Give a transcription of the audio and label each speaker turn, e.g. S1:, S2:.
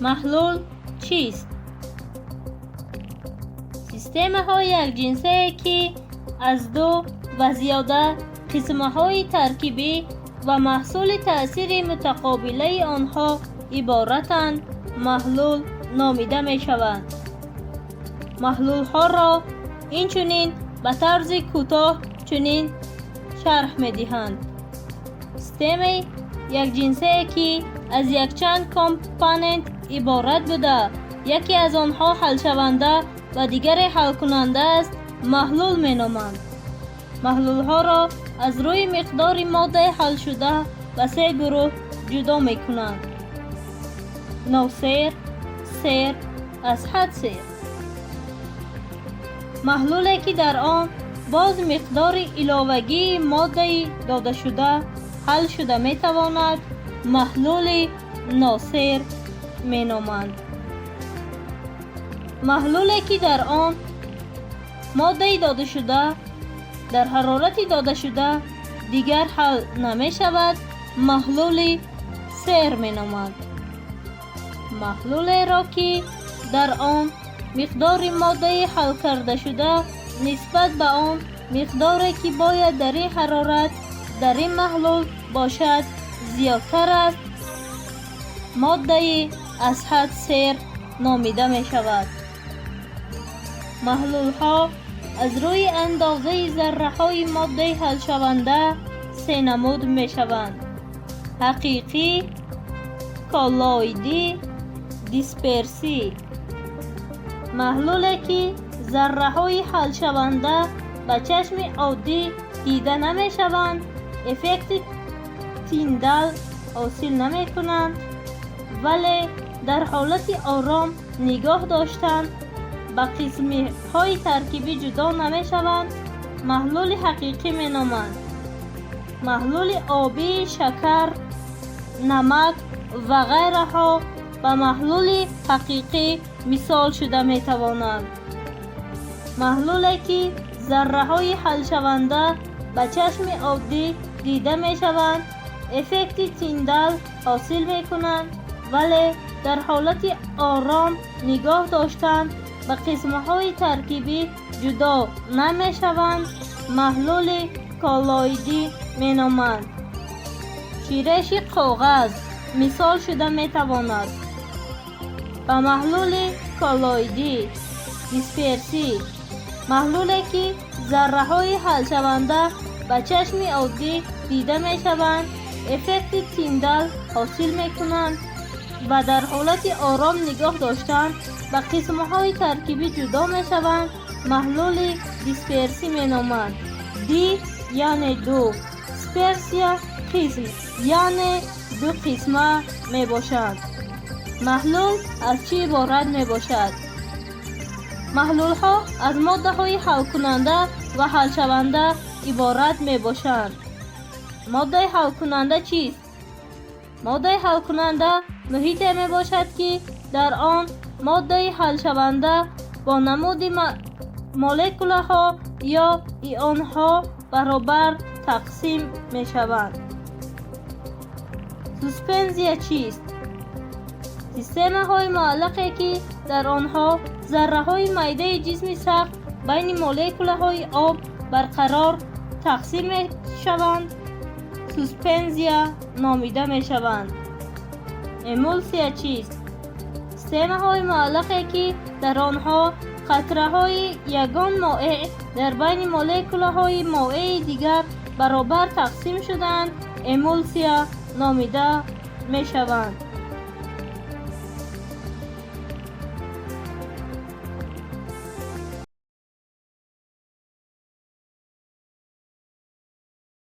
S1: Маҳлул чист? Системаҳои якҷинсае, ки аз ду ва зиёда қисмҳои таркибӣ ва маҳсули таъсири мутақобилаи онҳо иборатанд, маҳлул номида мешаванд. Маҳлулҳоро инчунин ба тарзи кӯтоҳ чунин шарҳ медиҳанд: системаи якҷинсае, ки аз якчанд компонент иборат буда, яке аз онҳо ҳалшаванда ва дигаре ҳалкунанда аст, маҳлул меноманд. Маҳлулҳоро аз рӯи миқдори моддаи ҳалшуда ба се гурӯҳ ҷудо мекунанд: носер, сер, аз ҳад сер. Маҳлуле, ки дар он боз миқдори иловагии моддаи додашуда ҳал шуда метавонад, маҳлули носер меноманд. Маҳлуле, ки дар он моддаи додашуда дар ҳарорати додашуда дигар ҳал намешавад, маҳлули сер меноманд. Маҳлулеро, ки дар он миқдори моддаи ҳалкардашуда нисбат ба он миқдоре, ки бояд дар ин ҳарорат дар ин маҳлул бошад, зиёдтар аст, моддаи аз ҳад сер номида мешавад. Маҳлулҳо аз рӯи андозаи зарраҳои моддаи ҳалшаванда се намуд мешаванд: ҳақиқӣ, коллоидӣ, дисперсӣ. Маҳлуле, ки зарраҳои ҳалшаванда ба чашми оддӣ дида намешаванд, эффекти Тиндал ҳосил намекунанд, вале дар ҳолати ором нигоҳ доштан ба қисмҳои таркибӣ ҷудо намешаванд, маҳлули ҳақиқӣ меноманд. Маҳлули обии шакар, намак ва ғайраҳо ба маҳлули ҳақиқӣ мисол шуда метавонанд. Маҳлуле, ки зарраҳои ҳалшаванда ба чашми оддӣ дида мешаванд, эффекти Тиндал ҳосил мекунанд, вале дар ҳолати ором нигоҳ доштан ба қисмҳои таркибӣ ҷудо намешаванд, маҳлули коллоидӣ меноманд. Ширеши коғаз мисол шуда метавонад ба маҳлули коллоидӣ. Дисперсӣ: маҳлуле, ки зарраҳои ҳалшаванда ба чашми оддӣ дида мешаванд, эффекти Тиндал ҳосил мекунанд ва дар ҳолати ором нигоҳ доштан ба қисмҳои таркибӣ ҷудо мешаванд, маҳлули дисперсӣ меноманд. Ди яъне ду, сперсия қисм, яъне ду қисма мебошанд. Маҳлул аз чӣ иборат мебошад? Маҳлулҳо аз моддаҳои ҳалкунанда ва ҳалшаванда иборат мебошанд. Моддаи ҳалкунанда чист? Моддаи ҳалкунанда муҳите мебошад, ки дар он моддаи ҳалшаванда бо намуди молекулаҳо ё ионҳо баробар тақсим мешаванд. Суспензия чист? Системаҳои муаллақе, ки дар онҳо зарраҳои майдаи ҷисми сахт байни молекулаҳои об барқарор тақсим мешаванд, суспензия номида мешаванд. Эмулсия чист? Системаҳои муаллақе, ки дар онҳо қатраҳои ягон моеъ дар байни молекулаҳои моеи дигар баробар тақсим шудаанд, эмулсия номида мешаванд.